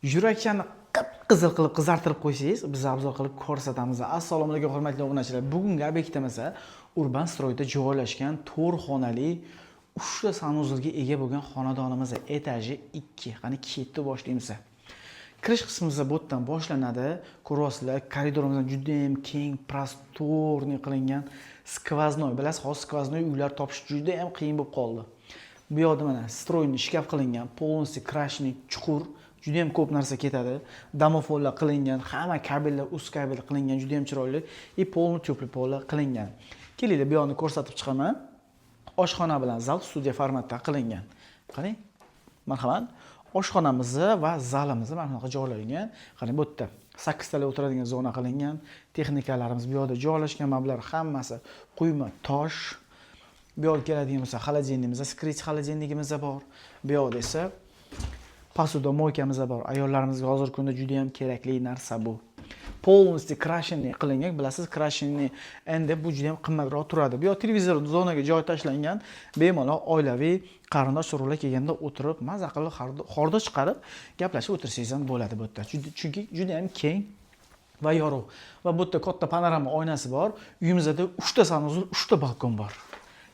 Yurakchani qip-qizil qilib qizartirib qo'ysangiz, biz обзор qilib ko'rsatamiz. Assalomu alaykum, hurmatli obunachilar. Bugungi obyektimiz Urban Stroyda joylashgan 4 xonali, 3 ta санузел ga ega bo'lgan xonadonimiz, etaji 2. Qani, ketdi, boshlaymiz. Kirish qismimiz bu yerdan boshlanadi. Ko'ryapsizlar, koridorimiz juda ham keng, просторный qilingan, сквозной. Bilasiz, hozir сквозной uylar topish juda ham qiyin bo'lib qoldi. Bu yoqda mana встроенный shkaf qilingan, полностью крашеный, chuqur, juda ham ko'p narsa ketadi. Domofonlar qilingan, hamma kabellar УЗ kabel qilingan, juda ham chiroyli и полный теплый pollar qilingan. Kelinglar, bu yoqni ko'rsatib chiqaman. Oshxona bilan zal studiya formatda qilingan. Qarang, marhamat. Oshxonamizni va zalimizni mana bunaqa joylangan. Qarang, bu yerda sakkiztalar o'tiradigan zona qilingan. Texnikalarimiz bu yoqda joylashgan, mana bular hammasi quyma tosh. Bu yoqga keladigan bo'lsa, холодильник imiz, скрытый холодильник imiz bor. Bu yoqda esa посудомойка miz bor. Ayollarimizga hozirgi kunda juda ham kerakli narsa bu. Полностью крашеный qilingan. Bilasiz, крашеный endi bu juda ham qimmatroq turadi. Bu yoq televizor zonaga joy tashlangan. Bemalol oilaviy qarindosh urug'lar kelganda o'tirib, maza qilib xordo chiqarib gaplashib o'tirsangiz ham bo'ladi bu yerda. Chunki juda ham keng va yorug'. Va bu yerda katta panorama oynasi bor. Uyimizda 3 ta санузел, 3 ta balkon bor.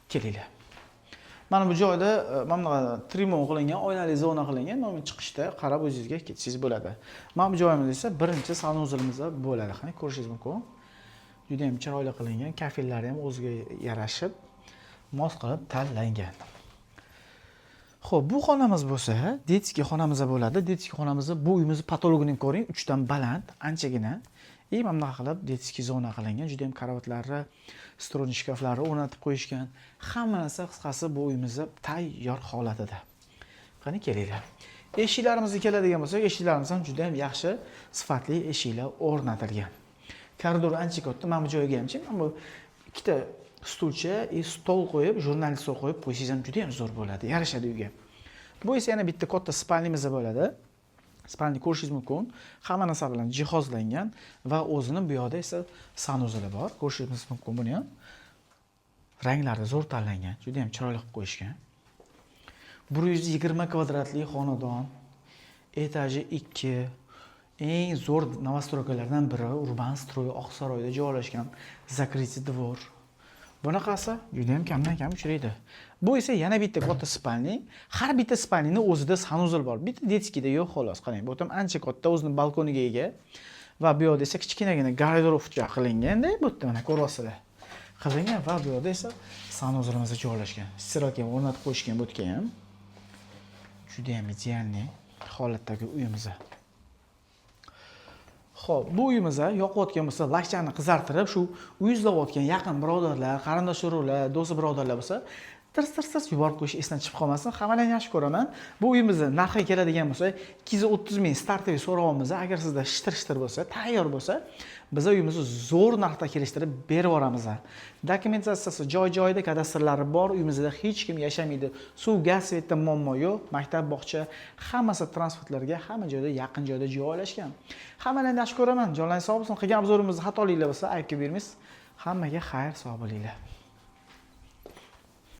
Kelinglar. Mana bu joyda mana bunaqa trimon qilingan, oynali zona qilingan. Mana bu chiqishda qarab o'zingizga ketsangiz bo'ladi. Mana bu joyimiz esa birinchi санузел imiz bo'ladi. Qani, ko'rishingiz mumkin. Juda ham chiroyli qilingan, kafellari ham o'ziga yarashib, mos qilib tanlangan. Xo'p, bu xonamiz bo'lsa, детский xonamiz bo'ladi. Детский xonamizni, bu uyimizni потолок ini ko'ring, 3 dan baland, anchagina. И mana bunaqa qilib детский zona qilingan. Juda ham karavatlari, встроенный shkaflari o'rnatib qo'yishgan. Hamma narsa, qisqasi, bu uyimizni tayyor holatida. Qani, kelinglar. Eshiklarimizga keladigan bo'lsak, eshiklarimiz ham juda ham yaxshi sifatli eshiklar o'rnatilgan. Koridor ancha katta. Mana bu joyga hamchi, mana bu ikkita stulcha и stol qo'yib, jurnalist stol qo'yib qo'ysangiz ham juda ham zo'r bo'ladi, yarashadi uyga. Bu esa yana bitta katta спальня miz bo'ladi. Спальня ko'rishingiz mumkin. Hamma narsa bilan jihozlangan va o'zini bu yoqda esa санузел i bor. Ko'rishingiz mumkin buni ham. Ranglari zo'r tanlangan, juda ham chiroyli qilib qo'yishgan. 120 kvadratli xonadon, etaji 2, eng zo'r новостройка lardan biri Urban Stroy Oqsaroyda joylashgan, закрытый двор. Bunaqasi juda ham kamdan kam uchraydi. Bu esa yana bitta katta спальня. Har bitta спальня ni o'zida санузел bor. Bitta детский da yo'q, xolos. Qarang, bu ham ancha katta, o'zini balkoniga ega. Va bu yoqda esa kichkinagina garderobcha qilinganda, bu yerda mana ko'ryapsizlar. Qilingan va bu yoqda esa санузел imiz joylashgan. Стиралка ham o'rnatib qo'yishgan bu yerga ham. Juda ham идеальный holatdagi uyimiz. Xo'p, bu uyimiz yoqayotgan bo'lsa, lakchani qizartirib, shu uy izlayotgan yaqin birodarlar, qarindosh urug'lar, do'st birodarlar bo'lsa, tirs tirs tirs yuborib qo'yish esdan chiqib qolmasin. Hammalarni yaxshi ko'raman. Bu uyimizni narxiga keladigan bo'lsa, 230 ming стартовый so'rovimiz. Agar sizda shitir shitir bo'lsa, tayyor bo'lsa, biz uyimizni zo'r narxda kelishtirib berib yuboramiz. Dokumentatsiyasi joy joyida, kadastrlari bor, uyimizda hech kim yashamaydi. Suv, gaz, свет da muammo yo'q. Maktab, bog'cha, hammasi transportlarga hamma joyda yaqin joyda joylashgan. Hammalarni yaxshi ko'raman. Jonlaringiz sog' bo'lsin. Qilgan обзор imizda xatoliklar bo'lsa, aybga bermaysiz. Hammaga xayr, sog' bo'linglar.